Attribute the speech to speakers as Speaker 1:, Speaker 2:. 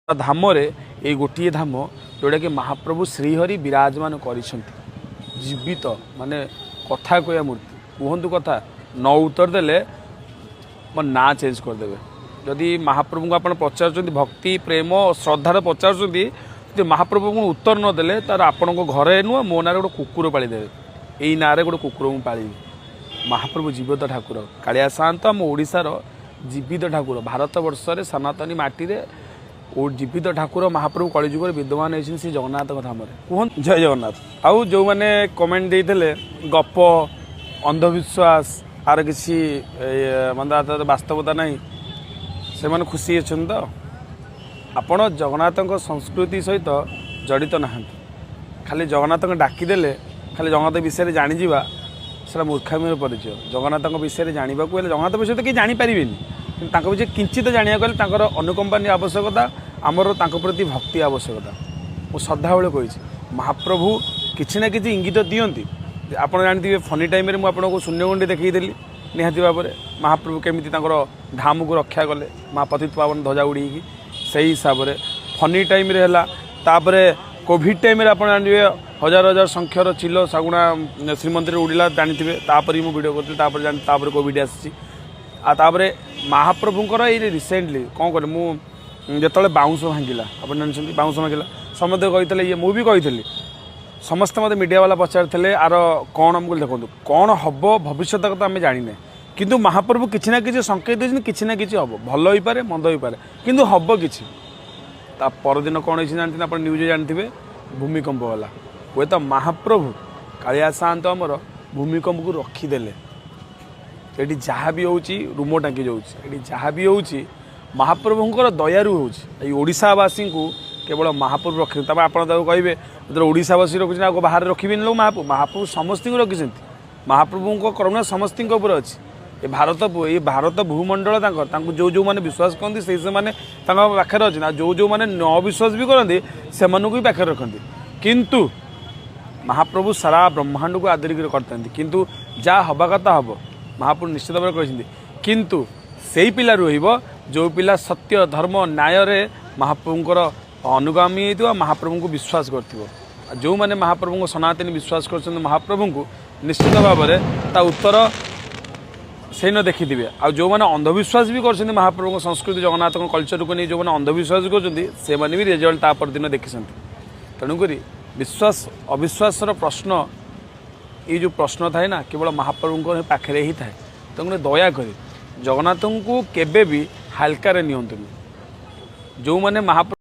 Speaker 1: ଧାମରେ ଏଇ ଗୋଟିଏ ଧାମ ଯେଉଁଟାକି ମହାପ୍ରଭୁ ଶ୍ରୀହରି ବିରାଜମାନ କରିଛନ୍ତି, ଜୀବିତ, ମାନେ କଥା କହିବା ମୂର୍ତ୍ତି। କୁହନ୍ତୁ କଥା, ନ ଉତ୍ତର ଦେଲେ ମୋ ନାଁ ଚେଞ୍ଜ କରିଦେବେ। ଯଦି ମହାପ୍ରଭୁଙ୍କୁ ଆପଣ ପଚାରୁଛନ୍ତି, ଭକ୍ତି ପ୍ରେମ ଶ୍ରଦ୍ଧାରେ ପଚାରୁଛନ୍ତି, ଯଦି ମହାପ୍ରଭୁଙ୍କୁ ଉତ୍ତର ନ ଦେଲେ ତାର ଆପଣଙ୍କ ଘରେ ନୁହଁ, ମୋ ନାଁରେ ଗୋଟେ କୁକୁର ପାଳିଦେବେ। ଏଇ ନାଁରେ ଗୋଟେ କୁକୁର ମୁଁ ପାଳିବି। ମହାପ୍ରଭୁ ଜୀବିତ ଠାକୁର, କାଳିଆ ସାଆନ୍ତ ଆମ ଓଡ଼ିଶାର ଜୀବିତ ଠାକୁର। ଭାରତ ବର୍ଷରେ ସନାତନୀ ମାଟିରେ ଓ ଜୀବିତ ଠାକୁର ମହାପ୍ରଭୁ କଳିଯୁଗରେ ବିଦ୍ୟମାନ ହେଇଛନ୍ତି ଶ୍ରୀ ଜଗନ୍ନାଥଙ୍କ ଧାମରେ। କୁହନ୍ତୁ ଜୟ ଜଗନ୍ନାଥ। ଆଉ ଯେଉଁମାନେ କମେଣ୍ଟ ଦେଇଥିଲେ ଗପ, ଅନ୍ଧବିଶ୍ୱାସ, ଆର କିଛି ମାନେ ତାର ବାସ୍ତବତା ନାହିଁ, ସେମାନେ ଖୁସି ଅଛନ୍ତି ତ? ଆପଣ ଜଗନ୍ନାଥଙ୍କ ସଂସ୍କୃତି ସହିତ ଜଡ଼ିତ ନାହାନ୍ତି। ଖାଲି ଜଗନ୍ନାଥଙ୍କୁ ଡାକିଦେଲେ, ଖାଲି ଜଗନ୍ନାଥ ବିଷୟରେ ଜାଣିଯିବା, ସେଟା ମୂର୍ଖାମିର ପରିଚୟ। ଜଗନ୍ନାଥଙ୍କ ବିଷୟରେ ଜାଣିବାକୁ ହେଲେ, ଜଗନ୍ନାଥ ବିଷୟରେ ତ କେହି ଜାଣିପାରିବେନି, କିନ୍ତୁ ତାଙ୍କ ବିଷୟରେ କିଞ୍ଚିତ ଜାଣିବାକୁ ହେଲେ ତାଙ୍କର ଅନୁକମ୍ପା ଆବଶ୍ୟକତା, ଆମର ତାଙ୍କ ପ୍ରତି ଭକ୍ତି ଆବଶ୍ୟକତା। ମୁଁ ସଦାବେଳେ କହିଛି, ମହାପ୍ରଭୁ କିଛି ନା କିଛି ଇଙ୍ଗିତ ଦିଅନ୍ତି। ଆପଣ ଜାଣିଥିବେ, ଫନି ଟାଇମ୍ରେ ମୁଁ ଆପଣଙ୍କୁ ଶୂନ୍ୟଗଣ୍ଡି ଦେଖେଇଥିଲି। ନିହାତି ଭାବରେ ମହାପ୍ରଭୁ କେମିତି ତାଙ୍କର ଧାମକୁ ରକ୍ଷା କଲେ, ମା ପତିତ ପାବନ ଧ୍ୱଜା ଉଡ଼େଇକି, ସେଇ ହିସାବରେ ଫନି ଟାଇମ୍ରେ ହେଲା। ତାପରେ କୋଭିଡ଼ ଟାଇମ୍ରେ ଆପଣ ଜାଣିଥିବେ, ହଜାର ହଜାର ସଂଖ୍ୟାର ଚିଲ ଶାଗୁଣା ଶ୍ରୀମନ୍ଦିରରେ ଉଡ଼ିଲା, ଜାଣିଥିବେ। ତାପରେ ମୁଁ ଭିଡ଼ିଓ କରିଥିଲି। ତାପରେ ଜାଣି ତାପରେ କୋଭିଡ଼ ଆସିଛି। ଆଉ ତାପରେ ମହାପ୍ରଭୁଙ୍କର ଏଇ ରିସେଣ୍ଟଲି କ'ଣ କଲେ, ମୁଁ ଯେତେବେଳେ ବାଉଁଶ ଭାଙ୍ଗିଲା, ଆପଣ ଜାଣିଛନ୍ତି, ବାଉଁଶ ଭାଙ୍ଗିଲା, ସମସ୍ତେ କହିଥିଲେ ଇଏ, ମୁଁ ବି କହିଥିଲି। ସମସ୍ତେ ମୋତେ ମିଡ଼ିଆ ବାଲା ପଚାରିଥିଲେ ଆର କ'ଣ। ମୁଁ କହିଲି, ଦେଖନ୍ତୁ, କ'ଣ ହେବ ଭବିଷ୍ୟତ କଥା ଆମେ ଜାଣିନେ, କିନ୍ତୁ ମହାପ୍ରଭୁ କିଛି ନା କିଛି ସଂକେତ ଦେଇଛନ୍ତି, କିଛି ନା କିଛି ହେବ। ଭଲ ହେଇପାରେ, ମନ୍ଦ ହେଇପାରେ, କିନ୍ତୁ ହେବ କିଛି। ତା ପରଦିନ କ'ଣ ହେଇଛି ଜାଣିଛନ୍ତି ଆପଣ, ନ୍ୟୁଜ୍ରେ ଜାଣିଥିବେ, ଭୂମିକମ୍ପ ହେଲା। ହୁଏତ ମହାପ୍ରଭୁ କାଳିଆ ସାଆନ୍ତ ଆମର ଭୂମିକମ୍ପକୁ ରଖିଦେଲେ। ଏଠି ଯାହା ବି ହେଉଛି ରୁମ ଟାଙ୍କି ଯାଉଛି। ଏଠି ଯାହା ବି ହେଉଛି ମହାପ୍ରଭୁଙ୍କର ଦୟାରୁ ହେଉଛି। ଏଇ ଓଡ଼ିଶାବାସୀଙ୍କୁ କେବଳ ମହାପ୍ରଭୁ ରଖିଛନ୍ତି। ତାପରେ ଆପଣ ତାକୁ କହିବେ, ଯେତେବେଳେ ଓଡ଼ିଶାବାସୀ ରଖୁଛନ୍ତି, ଆଉ ବାହାରେ ରଖିବେନି ଲୋକ? ମହାପ୍ରଭୁ, ମହାପ୍ରଭୁ ସମସ୍ତଙ୍କୁ ରଖିଛନ୍ତି। ମହାପ୍ରଭୁଙ୍କ କରୁଣା ସମସ୍ତଙ୍କ ଉପରେ ଅଛି। ଏ ଭାରତ ଭୂମଣ୍ଡଳ ତାଙ୍କର। ତାଙ୍କୁ ଯେଉଁ ଯେଉଁମାନେ ବିଶ୍ୱାସ କରନ୍ତି, ସେଇ ସେମାନେ ତାଙ୍କ ପାଖରେ ଅଛନ୍ତି। ଆଉ ଯେଉଁ ଯେଉଁମାନେ ନ ବିଶ୍ୱାସ ବି କରନ୍ତି, ସେମାନଙ୍କୁ ବି ପାଖରେ ରଖନ୍ତି। କିନ୍ତୁ ମହାପ୍ରଭୁ ସାରା ବ୍ରହ୍ମାଣ୍ଡକୁ ଆଦରିକି କରିଥାନ୍ତି। କିନ୍ତୁ ଯାହା ହେବା କଥା ହେବ, ମହାପ୍ରଭୁ ନିଶ୍ଚିତ ଭାବରେ କହିଛନ୍ତି। କିନ୍ତୁ ସେଇ ପିଲା ରହିବ ଯେଉଁ ପିଲା ସତ୍ୟ, ଧର୍ମ, ନ୍ୟାୟରେ ମହାପ୍ରଭୁଙ୍କର ଅନୁଗାମୀ ହେଇଥିବ, ମହାପ୍ରଭୁଙ୍କୁ ବିଶ୍ୱାସ କରିଥିବ। ଆଉ ଯେଉଁମାନେ ମହାପ୍ରଭୁଙ୍କ ସନାତନୀ ବିଶ୍ୱାସ କରୁଛନ୍ତି ମହାପ୍ରଭୁଙ୍କୁ, ନିଶ୍ଚିତ ଭାବରେ ତା ଉତ୍ତର ସେଇନ ଦେଖିଥିବେ। ଆଉ ଯେଉଁମାନେ ଅନ୍ଧବିଶ୍ୱାସ ବି କରୁଛନ୍ତି ମହାପ୍ରଭୁଙ୍କ ସଂସ୍କୃତି, ଜଗନ୍ନାଥଙ୍କ କଲଚରକୁ ନେଇ ଯେଉଁମାନେ ଅନ୍ଧବିଶ୍ୱାସ କରୁଛନ୍ତି, ସେମାନେ ବି ରେଜଲ୍ଟ ତା ପରଦିନ ଦେଖିଛନ୍ତି। ତେଣୁକରି ବିଶ୍ୱାସ ଅବିଶ୍ୱାସର ପ୍ରଶ୍ନ, ଏଇ ଯେଉଁ ପ୍ରଶ୍ନ ଥାଏ ନା, କେବଳ ମହାପ୍ରଭୁଙ୍କ ପାଖରେ ହିଁ ଥାଏ। ତେଣୁକରି ଦୟାକରି ଜଗନ୍ନାଥଙ୍କୁ କେବେ ବି ହାଲକାରେ ନିଅନ୍ତୁନି। ଯେଉଁମାନେ ମହାପ୍ରଭୁ